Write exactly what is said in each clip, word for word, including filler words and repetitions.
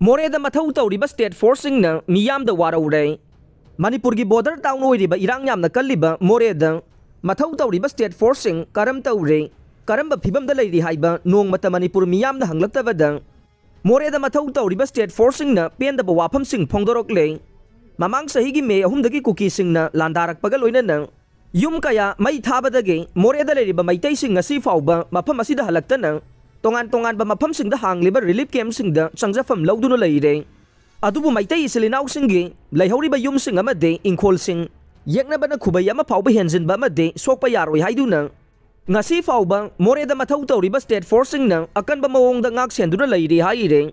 ꯃꯣꯔꯦꯗ ꯃꯊꯧ ꯇꯧꯔꯤꯕ ꯁ꯭ꯇꯦꯠ ꯐꯣꯔꯁꯁꯤꯡꯅ ꯃꯤꯌꯥꯝꯗ ꯋꯥꯔꯧꯔꯦ꯫ ꯃꯅꯤꯄꯨꯔꯒꯤ ꯕꯣꯔꯗꯔ ꯇꯥꯎꯟ ꯑꯣꯏꯔꯤꯕ ꯏꯔꯥꯡ ꯌꯥꯝꯅ ꯀꯜꯂꯤꯕ ꯃꯣꯔꯦꯗ ꯃꯊꯧ ꯇꯧꯔꯤꯕ ꯁ꯭ꯇꯦꯠ ꯐꯣꯔꯁꯁꯤꯡ ꯀꯔꯝ ꯇꯧꯔꯦ, ꯀꯔꯝꯕ ꯐꯤꯕꯝꯗ ꯂꯩꯔꯤ ꯍꯥꯏꯕ ꯅꯣꯡꯃꯇ ꯃꯅꯤꯄꯨꯔ ꯃꯤꯌꯥꯝꯅ ꯍꯪꯂꯛꯇꯕꯗ, ꯃꯣꯔꯦꯗ ꯃꯊꯧ ꯇꯧꯔꯤꯕ ꯁ꯭ꯇꯦꯠ ꯐꯣꯔꯁꯁꯤꯡꯅ ꯄꯦꯟꯗꯕ ꯋꯥꯐꯝꯁꯤꯡ ꯐꯣꯡꯗꯣꯔꯛꯂꯦ꯫ ꯃꯃꯥꯡ ꯆꯍꯤꯒꯤ ꯃꯦ ꯑꯍꯨꯝꯗꯒꯤ ꯀꯨꯀꯤꯁꯤꯡꯅ ꯂꯥꯟꯗꯥꯔꯛꯄꯒ ꯂꯣꯏꯅꯅ ꯌꯨꯝ ꯀꯌꯥ ꯃꯩ ꯊꯥꯕꯗꯒꯤ ꯃꯣꯔꯦꯗ ꯂꯩꯔꯤꯕ ꯃꯩꯇꯩꯁꯤꯡ ꯉꯁꯤ ꯐꯥꯎꯕ ꯃꯐꯝ ꯑꯁꯤꯗ ꯍꯜꯂꯛꯇꯅ ꯇꯣꯉꯥꯟ ꯇꯣꯉꯥꯟꯕ ꯃꯐꯝꯁꯤꯡꯗ ꯍꯥꯡꯂꯤꯕ ꯔꯤꯂꯤꯐ ꯀꯦꯝꯞꯁꯤꯡꯗ ꯆꯪꯖꯐꯝ ꯂꯧꯗꯨꯅ ꯂꯩꯔꯦ꯫ ꯑꯗꯨꯕꯨ ꯃꯩꯇꯩ ꯏꯆꯤꯜ ꯏꯅꯥꯎꯁꯤꯡꯒꯤ ꯂꯩꯍꯧꯔꯤꯕ ꯌꯨꯝꯁꯤꯡ ꯑꯃꯗꯤ ꯏꯪꯈꯣꯜꯁꯤꯡ ꯌꯦꯛꯅꯕꯅ ꯈꯨꯕꯩ ꯑꯃ ꯐꯥꯎꯕ ꯍꯦꯟꯖꯤꯟꯕ ꯑꯃꯗꯤ ꯁꯣꯛꯄ ꯌꯥꯔꯣꯏ ꯍꯥꯏꯗꯨꯅ ꯉꯁꯤ ꯐꯥꯎꯕ ꯃꯣꯔꯦꯗ ꯃꯊꯧ ꯇꯧꯔꯤꯕ ꯁ꯭ꯇꯦꯠ ꯐꯣꯔꯁꯁꯤꯡꯅ ꯑꯀꯟꯕ ꯃꯑꯣꯡꯗ ꯉꯥꯛ ꯁꯦꯟꯗꯨꯅ ꯂꯩꯔꯤ ꯍꯥꯏꯔꯦ꯫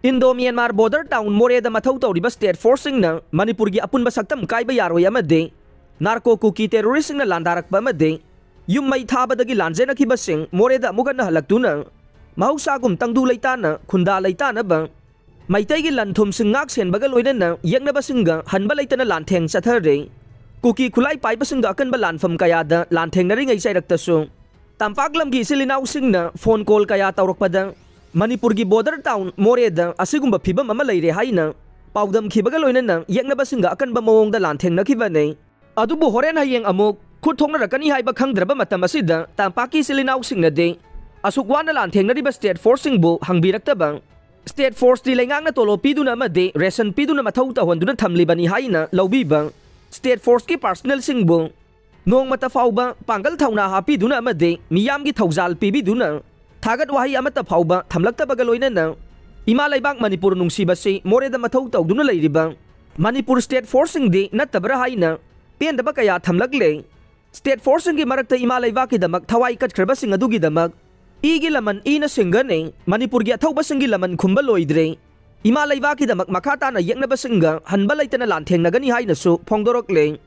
ꯏꯟꯗꯣ ꯃ꯭ꯌꯥꯟꯃꯥꯔ ꯕꯣꯔꯗꯔ ꯇꯥꯎꯟ ꯃꯣꯔꯦꯗ ꯃꯊꯧ ꯇꯧꯔꯤꯕ ꯁ꯭ꯇꯦꯠ ꯐꯣꯔꯁꯁꯤꯡꯅ ꯃꯅꯤꯄꯨꯔꯒꯤ ꯑꯄꯨꯟꯕ ꯁꯛꯇꯝ ꯀꯥꯏꯕ ꯌꯥꯔꯣꯏ ꯑꯃꯗꯤ ꯅꯥꯔꯀꯣ ꯀꯨꯀꯤ ꯇꯦꯔꯣꯔꯤꯁꯁꯤꯡꯅ ꯂꯥꯟꯗꯥꯔꯛꯄ ꯑꯃꯗꯤ ꯌꯨꯝ ꯃꯩ ꯊꯥꯕꯗꯒꯤ ꯂꯥꯟꯖꯦꯟꯅꯈꯤꯕꯁꯤꯡ ꯃꯣꯔꯦꯗ ꯑꯃꯨꯛ ꯍꯟꯅ ꯍꯜꯂꯛꯇꯨꯅ ꯃꯍꯧꯁꯥꯒꯨꯝ ꯇꯪꯗꯨ ꯂꯩꯇꯥꯅ ꯈꯨꯟꯗꯥ ꯂꯩꯇꯥꯅꯕ ꯃꯩꯇꯩꯒꯤ ꯂꯟ ꯊꯨꯝꯁꯤꯡ ꯉꯥꯛ ꯁꯦꯟꯕꯒ ꯂꯣꯏꯅꯅ ꯌꯦꯛꯅꯕꯁꯤꯡꯒ ꯍꯟꯕ ꯂꯩꯇꯅ ꯂꯥꯟꯊꯦꯡ ꯆꯠꯊꯔꯦ꯫ ꯀꯨꯀꯤ ꯈꯨꯠꯂꯥꯏ ꯄꯥꯏꯕꯁꯤꯡꯒ ꯑꯀꯟꯕ ꯂꯥꯟꯐꯝ ꯀꯌꯥꯗ ꯂꯥꯟꯊꯦꯡꯅꯔꯤꯉꯩ ꯆꯩꯔꯛꯇꯁꯨ ꯇꯝꯄꯥꯛ ꯂꯝꯒꯤ ꯏꯆꯤꯜ ꯏꯅꯥꯎꯁꯤꯡꯅ ꯐꯣꯟ ꯀꯣꯜ ꯀꯌꯥ ꯇꯧꯔꯛꯄꯗ ꯃꯅꯤꯄꯨꯔꯒꯤ ꯕꯣꯔꯗꯔ ꯇꯥꯎꯟ ꯃꯣꯔꯦꯗ ꯑꯁꯤꯒꯨꯝꯕ ꯐꯤꯕꯝ ꯑꯃ ꯂꯩꯔꯦ ꯍꯥꯏꯅ ꯄꯥꯎꯗꯝꯈꯤꯕꯒ ꯂꯣꯏꯅꯅ ꯌꯦꯛꯅꯕꯁꯤꯡꯒ ꯑꯀꯟꯕ ꯃꯑꯣꯡꯗ ꯂꯥꯟꯊꯦꯡꯅꯈꯤꯕꯅꯤ꯫ ꯑꯗꯨꯕꯨ ꯍꯣꯔꯦꯟ ꯍꯌꯦꯡ ꯑꯃꯨꯛ ꯈꯨꯠ ꯊꯣꯛꯅꯔꯛꯀꯅꯤ ꯍꯥꯏꯕ ꯈꯪꯗ꯭ꯔꯕ ꯃꯇꯝ ꯑꯁꯤꯗ ꯇꯝꯄꯥꯛꯀꯤ ꯏꯆꯤꯜ ꯏꯅꯥꯎꯁꯤꯡꯅꯗꯤ ꯑꯁꯨꯛ ꯋꯥꯅ ꯂꯥꯟꯊꯦꯡꯅꯔꯤꯕ ꯁ꯭ꯇꯦꯠ ꯐꯣꯔꯁꯁꯤꯡꯕꯨ ꯍꯪꯕꯤꯔꯛꯇꯕ, ꯁ꯭ꯇꯦꯠ ꯐꯣꯔꯁꯇꯤ ꯂꯩꯉꯥꯛꯅ ꯇꯣꯂꯣꯞ ꯄꯤꯗꯨꯅ ꯑꯃꯗꯤ ꯔꯦꯁꯟ ꯄꯤꯗꯨꯅ ꯃꯊꯧ ꯇꯧꯍꯟꯗꯨꯅ ꯊꯝꯂꯤꯕꯅꯤ ꯍꯥꯏꯅ ꯂꯧꯕꯤꯕ, ꯁ꯭ꯇꯦꯠ ꯐꯣꯔꯁꯀꯤ ꯄꯥꯔꯁꯅꯦꯜꯁꯤꯡꯕꯨ ꯅꯣꯡꯃꯇ ꯐꯥꯎꯕ ꯄꯥꯡꯒꯜ ꯊꯧꯅꯥ ꯍꯥꯞꯄꯤꯗꯨꯅ ꯑꯃꯗꯤ ꯃꯤꯌꯥꯝꯒꯤ ꯊꯧꯖꯥꯜ ꯄꯤꯕꯤꯗꯨꯅ ꯊꯥꯒꯠ ꯋꯥꯍꯩ ꯑꯃꯠꯇ ꯐꯥꯎꯕ ꯊꯝꯂꯛꯇꯕꯒ ꯂꯣꯏꯅꯅ ꯏꯃꯥ ꯂꯩꯕꯥꯛ ꯃꯅꯤꯄꯨꯔ ꯅꯨꯡꯁꯤꯕꯁꯤ ꯃꯣꯔꯦꯗ ꯃꯊꯧ ꯇꯧꯗꯨꯅ ꯂꯩꯔꯤꯕ ꯃꯅꯤꯄꯨꯔ ꯁ꯭ꯇꯦꯠ ꯐꯣꯔꯁꯁꯤꯡꯗꯤ ꯅꯠꯇꯕ꯭ꯔꯥ ꯍꯥꯏꯅ ꯄꯦꯟꯗꯕ ꯀꯌꯥ ꯊꯝꯂꯛꯂꯦ꯫ ꯁ꯭ꯇꯦꯠ ꯐꯣꯔꯁꯁꯤꯡꯒꯤ ꯃꯔꯛꯇ ꯏꯃꯥ ꯂꯩꯕꯥꯛꯀꯤꯗꯃꯛ ꯊꯋꯥꯏ ꯀꯠꯈ꯭ꯔꯕꯁꯤꯡ ꯑꯗꯨꯒꯤꯗꯃꯛ ꯏꯒꯤ ꯂꯃꯟ ꯏꯅ ꯁꯤꯡꯒꯅꯤ꯫ ꯃꯅꯤꯄꯨꯔꯒꯤ ꯑꯊꯧꯕꯁꯤꯡꯒꯤ ꯂꯃꯟ ꯈꯨꯝꯕ ꯂꯣꯏꯗ꯭ꯔꯦ꯫ ꯏꯃꯥ ꯂꯩꯕꯥꯛꯀꯤꯗꯃꯛ ꯃꯈꯥ ꯇꯥꯅ ꯌꯦꯛꯅꯕꯁꯤꯡꯒ ꯍꯟꯕ ꯂꯩꯇꯅ ꯂꯥꯟꯊꯦꯡꯅꯒꯅꯤ ꯍꯥꯏꯅꯁꯨ ꯐꯣꯡꯗꯣꯔꯛꯂꯦ꯫